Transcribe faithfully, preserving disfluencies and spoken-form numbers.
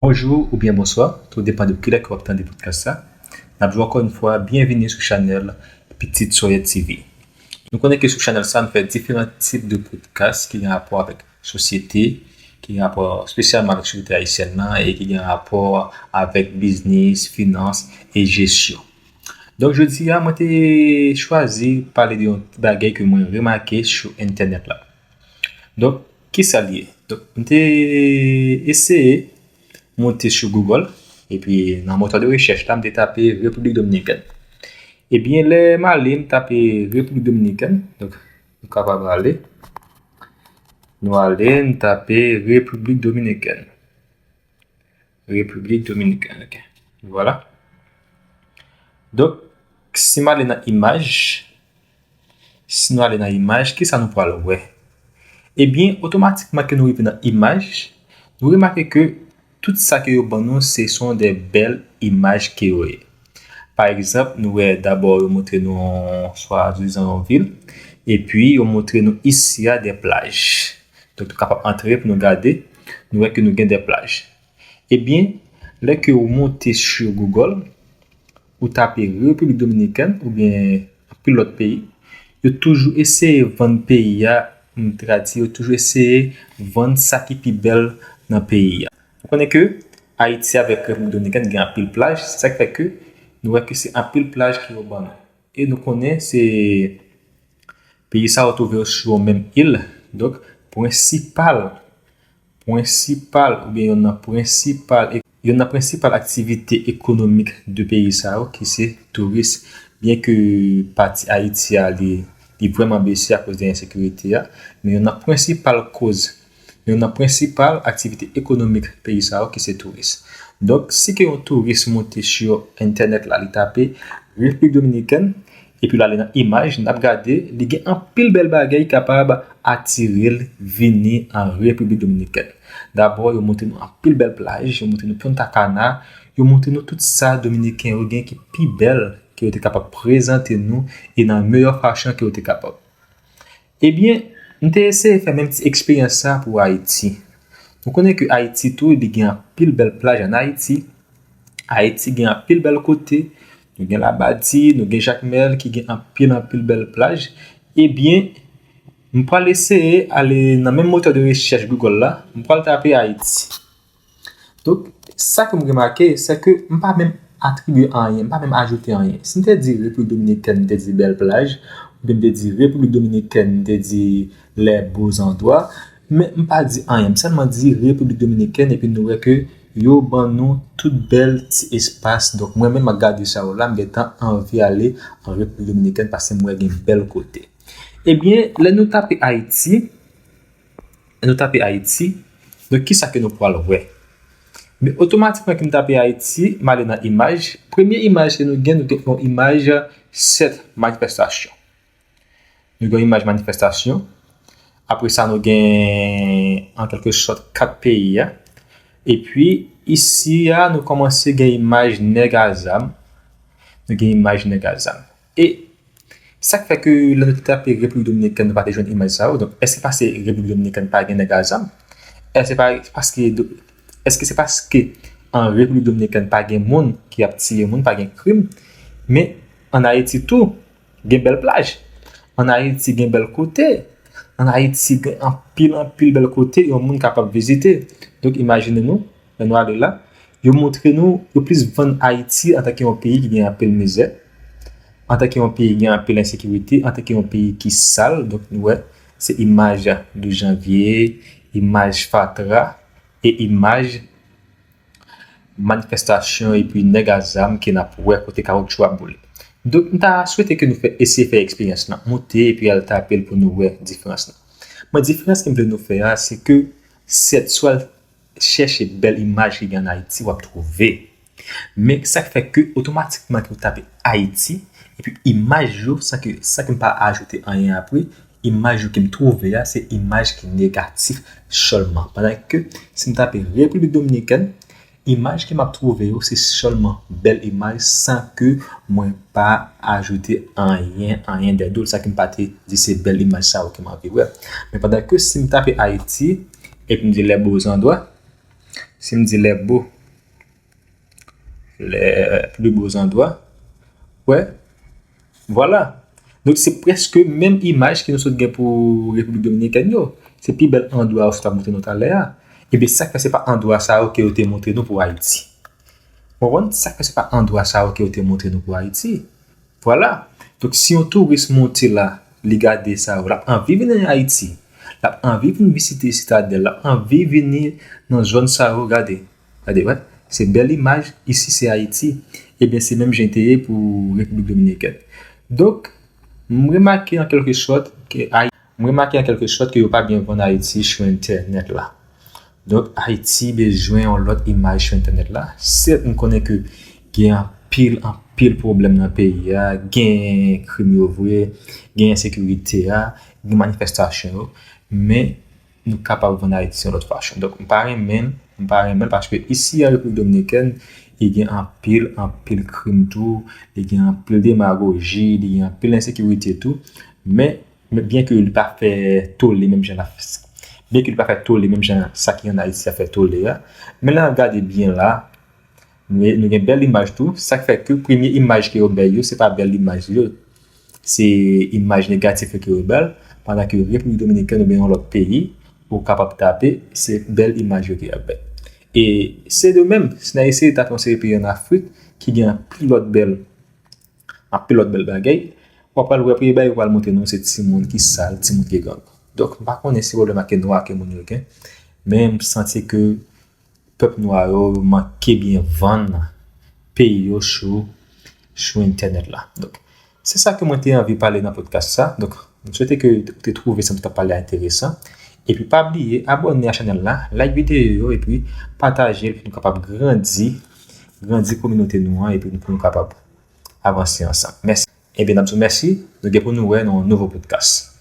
Bonjou oubyen bonswa, tou depann de kilè ke w ap tande podcast sa. N ap di w ankò yon fwa, byenvini sou chanèl Pitit Sòyèt T V. Nou konnen ke sou chanèl sa, nou fè diferan tip de podcast ki gen rapò avèk sosyete, ki gen rapò espesyalman avèk sosyete ayisyèn nan e ki gen rapò avèk biznis, finans e jesyon. Donk, jodi a, mwen te chwazi pale de yon ti bagay ke mwen remake sou entènèt la. Donk, kisa l ye? Donk, m te eseye monte sou Google, epi nan motè de rechèch la, m te tape Repiblik Dominikèn. Ebyen, lè m ale, m tape Repiblik Dominikèn, donk, nou kapab ale. Nou ale, n tape Repiblik Dominikèn. Repiblik Dominikèn, ok. Vwala. Donk, si m ale nan imaj, si nou ale nan imaj, kisa nou pral wè? Ebyen, otomatikman ke nou rive nan imaj, nou remake ke tout sa ke yo ban nou, se son de bèl imaj ke yo ye. Pa egzanp, nou wè dabò yo montre nou swadizan yon vil, epi yo montre nou isi a de plaj. Donk, nou kapab antre pou nou gade, nou wè ke nou gen de plaj. Ebyen, lè ke ou monte sou Google, ou tape Repiblik Dominikèn oubyen anpil lòt peyi, yo toujou eseye vann peyi a, m ta ka di, yo toujou eseye vann sa ki pi bèl nan peyi a. Nou konnen ke Ayiti avèk Repiblik Dominikèn gen anpil plaj, se sa k fè ke nou wè ke se anpil plaj ke yo ban nou. E nou konnen se peyi sa yo twouve yo sou yon menm il, donk prensipal, prensipal oubyen yonn nan prensipal, yonn nan prensipal aktivite ekonomik de peyi sa yo ki se touris. Byen ke pati Ayiti a li, li vrèman bese akoz de ensekirite a, men yonn nan prensipal koz, yonn nan prensipal aktivite ekonomik peyi sa yo ki se touris. Donk, si ke yon touris monte sou entènèt la, li tape Repiblik Dominikèn, epi l ale nan imaj, n ap gade, li gen anpil bèl bagay ki kapab atire l vini an Repiblik Dominikèn. Dabò, yo montre nou anpil bèl plaj, yo montre nou Punta Cana, yo montre nou tout sa Dominiken yo gen ki pi bèl, ke yo te kapab prezante nou, e nan meyè fason ke yo te kapab. Ebyen, m te eseye fè menm ti eksperyans sa pou Ayiti. Nou konnen ke Ayiti tou, li gen anpil bèl plaj ann Ayiti. Ayiti gen anpil bèl kote. Nou gen Labadi, nou gen Jakmèl ki gen anpil, anpil bèl plaj. Ebyen, m pral eseye ale nan menm motè de rechèch Google la, m pral tape Ayiti. Donk, sa ke m remake, se ke m pa menm atribye anyen, m pa menm ajoute anyen. Si m te di Repiblik Dominikèn, m te di bèl plaj, oubyen m te di Repiblik Dominikèn, m te di les beaux endroits, men m pa di anyen. M sèlman di Repiblik Dominikèn, epi nou wè ke yo ban nou tout bèl ti espas. Donk, mwen menm, m ap gade sa yo la, m gentan anvi ale an Repiblik Dominikèn paske m wè gen bèl kote. Ebyen, lè nou tape Ayiti, lè nou tape Ayiti, donk kisa ke nou pral wè? Men otomatikman ke m tape Ayiti, m ale nan imaj. Premye imaj ke nou gen, nou gen yon imaj sèt manifestasyon. Nou gen yon imaj manifestasyon. Apre sa, nou gen, an kèlke sòt, kat peyi a. Epi, isi a, nou kòmanse gen imaj nèg a zam. Nou gen imaj nèg a zam. E sa k fè ke lè nou te tape Repiblik Dominikèn, nou pa te jwenn imaj sa yo. Donk, èske paske Repiblik Dominikèn pa gen nèg a zam? Èske pa, paske, èske se paske an Repiblik Dominikèn pa gen moun ki ap tiye moun, pa gen krim? Men ann Ayiti tou, gen bèl plaj. Ann Ayiti, gen bèl kote. Ann Ayiti, gen anpil, anpil bèl kote yon moun kapab vizite. Donk, imajine nou, lè nou ale la, yo montre nou, yo plis vann Ayiti antanke yon peyi ki gen anpil mizè, antanke yon peyi ki gen anpil ensekirite, antanke yon peyi ki sal. Donk, nou wè, se imaj douz janvye, imaj fatra e imaj manifestasyon epi nèg a zam ke n ap wè kote kawotchou ap boule. Donk, m ta swete ke nou fè, eseye fè eksperyans lan, monte epi al tape l pou nou wè diferans lan. Men diferans ke m vle nou fè a, se ke sèt, si w al chèche bèl imaj ki gen ann Ayiti, w ap twouve. Men sa k fè ke otomatikman ke w tape Ayiti, epi imaj yo, san ke, san ke m pa ajoute anyen apre, imaj yo ke m twouve a, se imaj ki negatif sèlman. Pandan ke si m tape Repiblik Dominikèn, imaj ke m ap twouve yo, se sèlman bèl imaj san ke mwen pa ajoute anyen, anyen dèdou, sa ke m pa te di se bèl imaj sa yo ke m anvi wè. Men pandan ke si m tape Ayiti, epi m di les beaux endroits, Si m di les beaux, les plus beaux endroits, ouais, voilà. Donk se prèske menm imaj ke nou sot gen pou Repiblik Dominikèn yo. Se pi bèl andwa yo sot ap montre nou talè a. Ebyen sa k fè se pa andwa sa yo ke yo te montre nou pou Ayiti. Ou konprann? Sa k fè se pa andwa sa yo ke yo te montre nou pou Ayiti. Vwala. Donk si yon touris monte la, li gade sa yo, l ap anvi vini an Ayiti. L ap anvi vin vizite Sitadèl, l ap anvi vini nan zòn sa yo, gade. Gade, wè. Se bèl imaj, isi se Ayiti. Ebyen se menm jan te ye pou Repiblik Dominikèn. Donk m remake an kèlke sòt ke Ay- m remake an kèlke sòt ke yo pa byen vann Ayiti sou entènèt la. Donk Ayiti bezwen yon lòt imaj sou entènèt la. Sèt m konnen ke gen anpil anpil pwoblèm nan peyi a, gen krim yo vre, gen ensekirite a, gen manifestasyon yo, men nou kapab vann Ayiti yon lòt fason. Donk m pa renmen l, m pa renmen l paske isi an Repiblik Dominikèn, li gen anpil anpil krim tou, li gen anpil demagoji, li gen anpil ensekirite tou, men men byen ke li pa fè tole menm jan la, byen ke li pa fè tole menm jan sa ki an Ayiti a fè tole a, men lè n ap gade byen la, nou, nou gen bèl imaj tou, sa k fè ke premye imaj ke yo bay yo, se pa bèl imaj yo, se imaj negatif yo ke yo bay, pandan ke Repiblik Dominikèn oubyen yon lòt peyi, ou kapab tape, se bèl imaj yo ke y ap bay. E se de menm, si n a eseye tape yon seri peyi an Afrik ki gen anpil lòt bèl anpil lòt bèl bagay, w ap pral wè premye bagay yo pral montre nou se timoun ki sal, timoun ki gang. Donk m pa konnen se pwoblèm ak nwa ke moun yo gen, men m santi ke pèp nwa yo manke byen vann peyi yo sou sou entènèt la. Donk se sa ke mwen te anvi pale nan podcast sa. Donk m swete ke ou te twouve sa m t ap pale a enteresan. Epi pa bliye abòne a chanèl la, like videyo yo epi pataje l pou nou kapab grandi, grandi kominote nou an epi pou nou kapab avanse ansanm. Mèsi. Ebyen n ap di w mèsi, nou gen pou nou wè nan yon nouvo podcast.